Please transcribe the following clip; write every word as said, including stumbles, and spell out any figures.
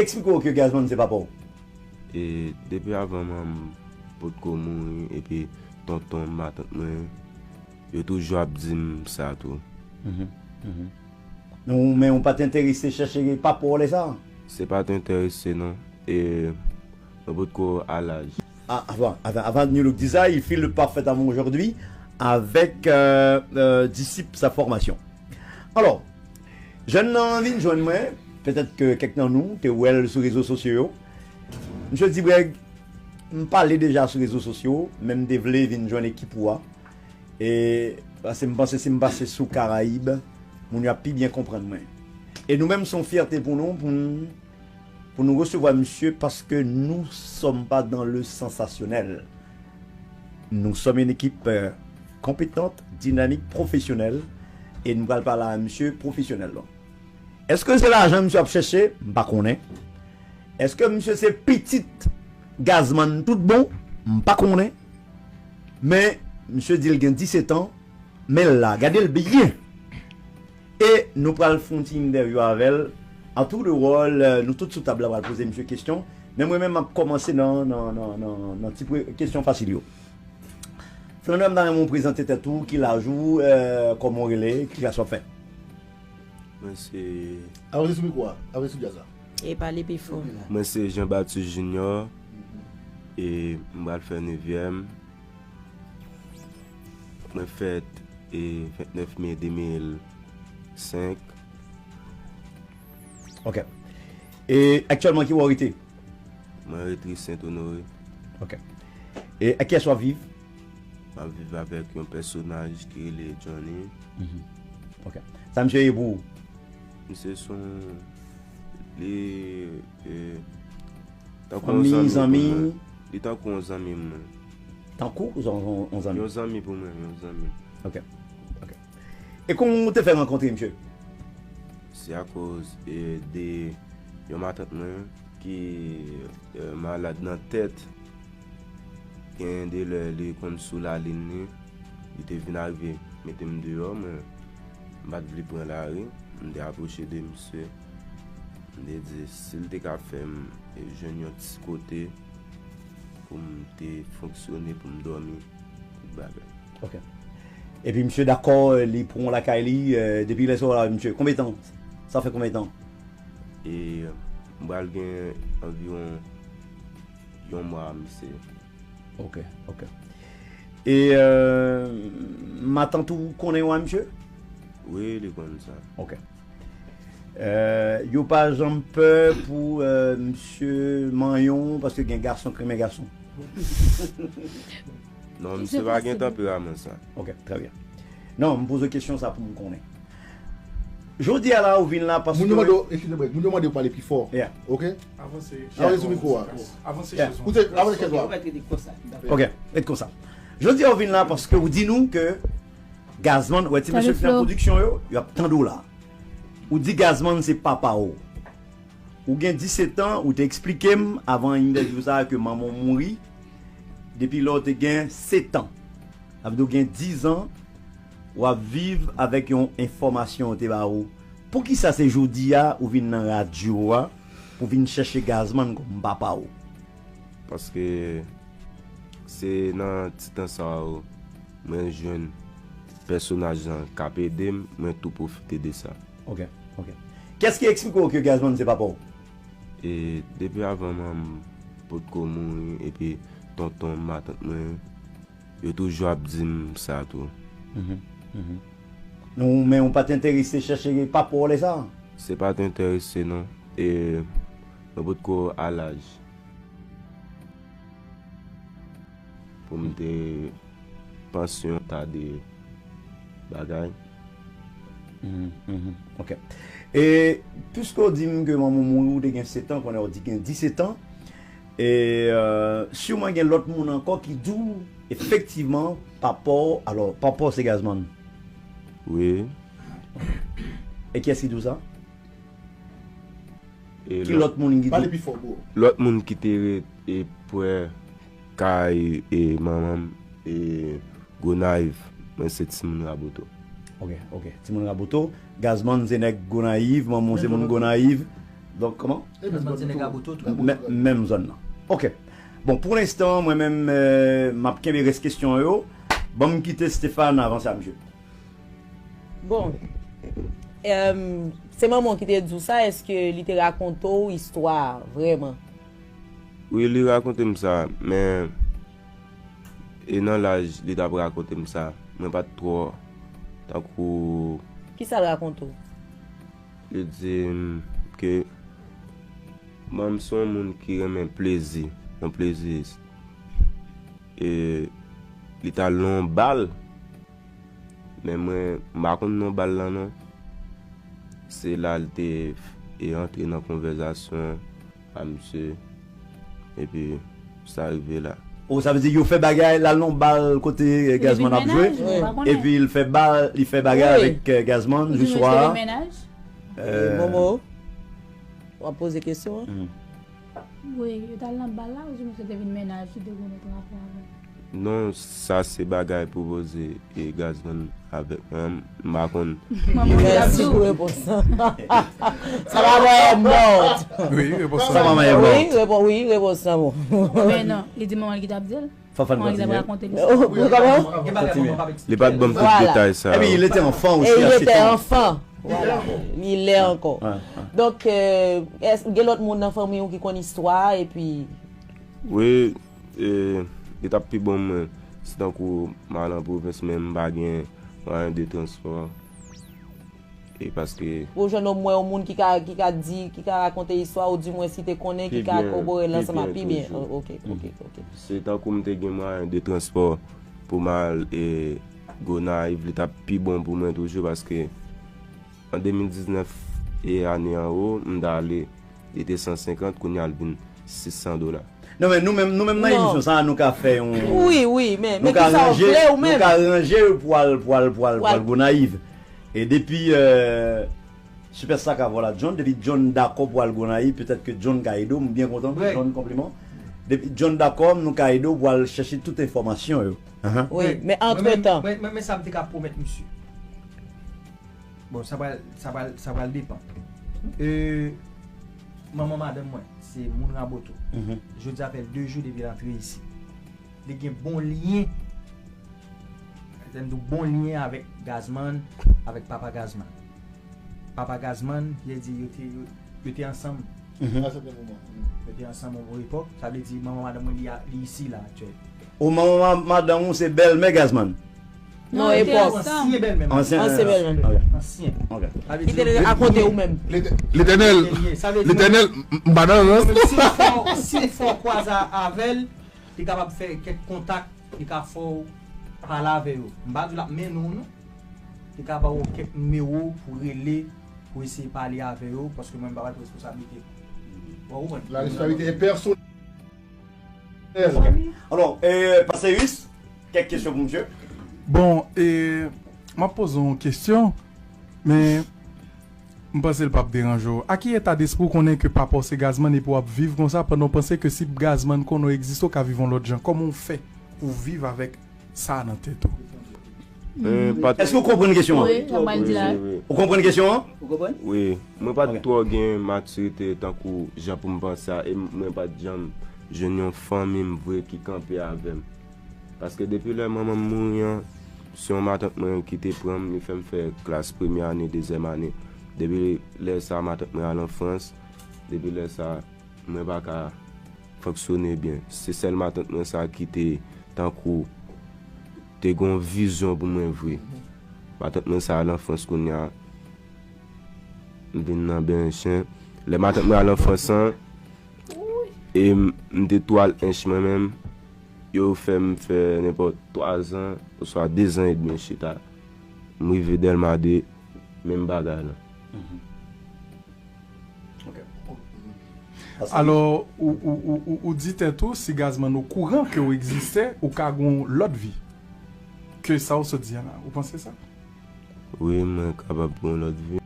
eksplike w ke Gazman se papa w? E depi avan manman m potko mouri, epi tonton m, matant mwen, yo toujou ap di m sa tou. Mhm, mhm. Non, men ou pa t enterese chèche papa w lè sa? Se pa t enterese, non. E mwen potko al laj. Ah, avan, avan, avan New Look Design, il file le parfait avant aujourd'hui avec euh, euh, Disciple sa formation. Alò, jèn nan vin jwenn mwen, petèt ke kèk nan nou te wè l sou rezo sosyo yo. Misye di, Brèg, m pale deja sou rezo sosyo, men m te vle vin jwenn ekip ou a. E paske m panse si m pase sou Karayib, moun yo ap pi byen konprann mwen. E nou menm, se yon fyète pou nou, pou n, pou nou resevwa misye, paske nous sommes pas dans le sensationnel. Nous sommes une équipe euh, compétente, dynamique, professionnelle. E nou pral pale a misye pwofesyonèl. Èske se lajan misye ap chèche? M pa konnen. Èske misye se pitit Gazman tout bon? M pa konnen. Men, misye di l gen disèt an, men l la, gade l byen. E nou pral fè yon ti entèvyou avè l. An tou de wòl, euh, nou tout sou tab la pral poze misye kesyon. Men mwen menm, m ap kòmanse nan, nan, nan, nan, nan ti pre- kesyon fasil yo. Flandè, m ta renmen w prezante tèt ou, ki laj ou, euh, kòman w rele, ki klas w ap fè? Mwen se Avanse sou mikwo a, avanse sou djaz la. E pale pi fò. Mwen se Jean Baptiste Junior, e m pral fè nevyèm. Mwen fèt e vennèf me de mil senk. Ok. E aktyèlman, ki bò w rete? Mwen rete Sent Onore. Ok. E ak kiyès w ap viv? M ap viv avèk yon pèsonaj ki rele Johnny. Mhm. Ok. Sa misye ye pou ou? Misye se yon, li, e, tankou yon Fanmi, zanmi pou zanmi? Mwen. Li tankou yon zanmi mwen. Tankou yon, yon, yon zanmi? Yon zanmi pou mwen, yon zanmi. Ok. Ok. E kòman w te fè rankontre misye? Se akoz, e, de yon matant mwen ki, e, malad nan tèt. Gen de lè li konn sou lalin li, li te vin arive mete m deyò, mwen m pa t vle pran lari, m te apwoche de misye, m te di si l te ka fè m, e, jwenn yon ti kote pou m te fonksyone, pou m dòmi, tout bagay. Ok. Epi misye dakò, li pran w lakay li, e, depi lè sa w la, misye, konbyen tan? Sa fè konbyen tan? E m pral gen anviwon yon mwa, misye. Ok, ok. E euh, matant ou konnen w a misye? Wi, li konn sa. Ok. Euh, yo pa janm pè pou euh, misye manyen w paske gen gason k renmen gason? Non, misye pa gen tanperaman sa. Ok, trè byen. Non, m poze kesyon sa pou m konnen. Jodi a la, ou vin la paske moun yo mande w, eskize mwen, moun yo mande w pale pi fò. Yeah. Ok? Avanse. Avanse sou mikwo a. Avanse chèz ou. Koute, avanse chèz ou. Ok, ret konsa. Jodi a, ou vin la paske ou di nou ke Gazman, wè ti mesye ki nan pwodiksyon yo, y ap tande w la. Ou di Gazman se papa w. Ou gen disèt an, ou te eksplike m avan entèvyou sa a ke manman w mouri depi lè w te gen sèt an. Sa vle di w gen diz an, w ap viv avèk yon enfòmasyon yo te ba ou. Poukisa se jodi a ou vin nan radyo a pou vin chèche Gazman kòm papa w? Paske se nan ti tan sa yo mwen jwenn pèsonaj lan k ap ede m, mwen tou pwofite de sa. Ok, ok. Kiyès ki eksplike w ke Gazman se papa w? E depi avan manman m potko mouri, epi tonton m, matant mwen, yo toujou ap di m sa tou. Mhm, mhm. Non, men ou pa t enterese chèche papa w lè sa? Se pa t enterese, non. E mwen potko al laj pou m te panse yon ta de bagay. Mhm, mhm. Ok. E piske w di m ke manman w mouri, ou te gen sèt an, kounye a w di gen disèt an, e euh, siman gen lòt moun ankò ki di w efektivman papa w, alò, papa w se Gazman. Wi. E kiyès ki di w sa? E ki lòt, lòt moun ki pale pi fò, bro. Lòt moun ki te ret e prè kay e manman m e Gonayiv, mwen se timoun Raboto. Ok, ok. Timoun Raboto. Gazman se nèg Gonayiv, manman w se moun Gonayiv. Donk, kòman? Gazman se nèg Raboto tou. Menm zòn nan. Ok. Bon, pou lenstan, mwen menm, euh, m ap kenbe rès kesyon yo. Ban m kite Stéphane avanse a misye. Bon, euh, se manman w ki te di w sa, èske li te rakonte w istwa a, vrèman? Wi, li rakonte m sa, men e nan laj li t ap rakonte m sa, mwen pa t twò tankou. Kisa l rakonte w? Li di m ke mwen m se yon moun ki renmen plezi, yon plezi. E li t al nan yon bal, men mwen m pa konn non bal lan non. Se la l te e antre nan konvèzasyon a misye, epi sa rive la. O, sa vle di yo fè bagay, l al nan bal kote Gazman ap jwe, epi l fè bal, li fè bagay avèk Gazman jou swa a. Momo, w ap poze kesyon an? Wi, yo t al nan bal la, oubyen misye te vin mennaj, li te konn ot rapò avè l? Non, sa se bagay pou poze e Gazman avèk mwen, m pa konn. Mèsi pou repons lan. Sa pa mwen mòt. Wi, repons Sa manman e Wi, mòt. Repons, wi, repons lan bon. Men non, li di manman l ki t ap di l. Fanfan Manman l ki t ap kontinye. rakonte li. Ou kòman? Gen bagay manman pa vle eksplike. Li pa t ban m tout Voilà. detay sa. Epi il était enfant aussi Et il à sept était ans. Enfant. Voilà. Il est encore. Ouais, ouais. Donc, euh, èske gen lòt moun nan fanmi w ki konn istwa a, epi Wi, e, li t ap pi bon mwen si tankou m al an pwovens, men m pa gen mwayen de transpò. E paske pou w jwenn omwen yon moun ki ka, ki ka di, ki ka rakonte istwa, ou dimwen si te konnen, ki Pi ka byen, kobore l pi ansanm ak byen pi byen. toujou. O- Ok, ok, ok. Se tankou m te gen mwayen de transpò pou m al e Gonayiv, li t ap pi bon pou mwen toujou paske an de mil diznèf e ane an o, m t ale, li te san senkant, kounye a l vin sis san dola. Non, men nou menm, nou menm nan Non. emisyon sa a, nou ka fè yon. Wi, wi, men, Nou men ka ki sa w ranje, vle ou nou menm? Ka ranje pou al, pou al, pou al, pou al Wal- Gonayiv. E depi euh, Superstar ka vwala John, depi John dakò pou al Gonayiv, petèt ke John ka ede w, m byen kontan pou Greg. John, konpliman. Depi John dakò, nou ka ede w pou al chèche tout enfòmasyon yo. Ahan. Wi, Greg, men mwen menm- antretan. Mwen mwen men sa m te ka pwomèt misye. Bon, sa pral, sa pral, sa pral depan. Euh, manman madanm mwen, se moun Raboto. Mhm. Jodi a fè de jou depi l antre isi. Li gen bon lyen. Sa m di w bon lyen avèk Gazman, avèk papa Gazman. Papa Gazman, li di yo te, yo, yo te ansanm. Mhm. A sèten moman. Yo te ansanm yon bon epòk. Sa vle di manman madanm mwen li, a- li isi la aktyèl. O manman ma- madanm ou se bèlmè Gazman. Non, epòk. Ansyen bèlmè. Ansyen. Ansyen bèlmè. Ok. Ansyen. Ok. Sa vle Li te di rakonte ou menm. Letènèl, Sa vle di Letènèl, m- m pa nan rans. Si w fè w- si w fè w kwaze avè l, li kapab fè kèk kontak, li ka fè w pale avè yo. M pa di l ap mennen w non. Li ka ba w kèk nimewo pou rele, pou eseye pale avè yo, paske mwen m pa pral pran responsablite. Bon, ou konprann? La responsabilité est personnelle. Alò, euh, Pasteur Yus, kèk kesyon pou misye. Bon, e, m ap poze yon kesyon, men m panse l p ap deranje w. A ki eta despri w konnen ke papa w se Gazman epi w ap viv konsa pandan w panse ke si Gazman konnen w egziste w ka viv yon lòt jan? Kòman w fè pou w viv avèk sa nan tèt ou? Euh, pa t- Èske w konprann kesyon an? Wi, sa m pral di la. Wi, wi. Ou konprann kesyon an? Ou konprann? Wi, mwen pa t Ok. twò gen matirite tankou jan pou m panse a, e mwen pa t janm jwenn yon fanmi m vre ki kanpe avè m. Paske depi lè manman m mouri an, se yon matant mwen ki te pran m, li fè m fè klas premyè ane, dezyèm ane. Depi lè sa, matant mwen al an Frans, depi lè sa, mwen pa ka fonksyone byen. Se sèl matant mwen sa ki te tankou te gen yon vizyon pou mwen vre. Matant mwen sa al an Frans kounye a. M vin nan benyen chen. Lè matant mwen al an Frans an, e m, m te tou al ench mwen menm. Yo fè m fè nenpòt twa zan, oswa de zan edmi chita. M rive Dèlma de, menm bagay la. Ok. Alò, ou, ou, ou, ou, ou di tèt ou, si Gazman okouran ke w egziste, ou ka gen yon lòt vi ke sa w sot di an la. Ou panse sa? Wi, mwen kapab gen yon lòt vi.